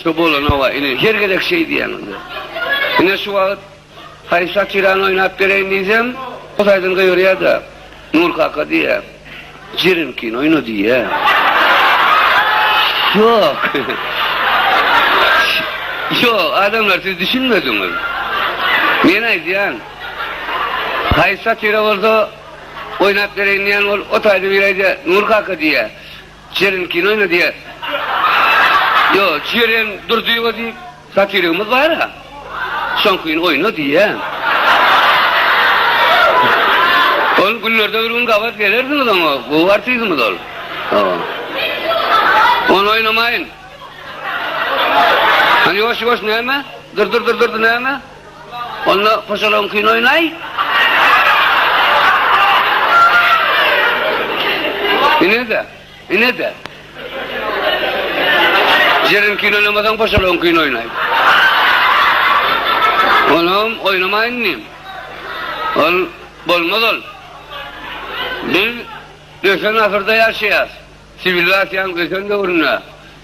Şu bolanowa ine her gezek şeý diýýäňiz. Ine şu wagt haýsy satirany oýnap bereýin diýsem, o taýdan gygyrýa-da, Nur kaka diýýä, Jerenkini oýna diýýä. Ýok. Ýok, adamlar siz düşünmediňiz. Men aýdýan, haýsy satira bolsa oýnap bereýin diýýän ol o taýda biri aýdýa, Nur kaka diýýä, Jeren kino oýna diýýär. Ýo, Jeren Durdyýewa diýip satirigimiz bar-a. Şoňkyny oýna diýýär. Ol günlerde bir gün gabat gelersiňiz oňa. Gowy artistimiz ol. Hawa. Ony oýnamaýyn. Hany ýuwaş-ýuwaş näme? Dur dur dur dur näme? Onda poşalagyňkyny oýnaý. Ine-de, ine-de. Jeriňkini oýnamasaň poşalagyňkyny oýnaý. Onam oýnamaýyn diýdim. Ol bolmaz ol. Biz ösen asyrda ýaşaýas. Siwilizasiýanyň ösen döwründe.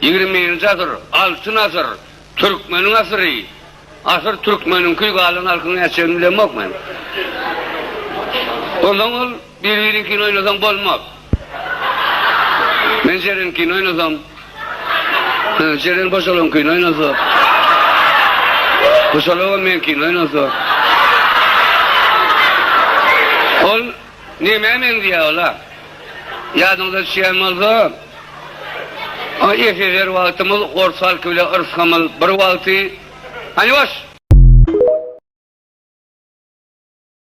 21-nji asyr, altyn asyr, türkmeniň asyry. Asyr türkmeniňki galan halkyň nätjegini bilemok men. Onsoň ol bir biriňkini oýnasaň bolmaz. Men Jereniňkini oýnasam, Jeren Boşalagyňkyny oýnasa, Boşalagam meňkini oýnasa. Ol nämä meňzeýär ol-a? Ýadyňyza düşýän bolsa, o SSR wagtymyz ors halky bilen yrsgamyz bir wagty. Hany boş!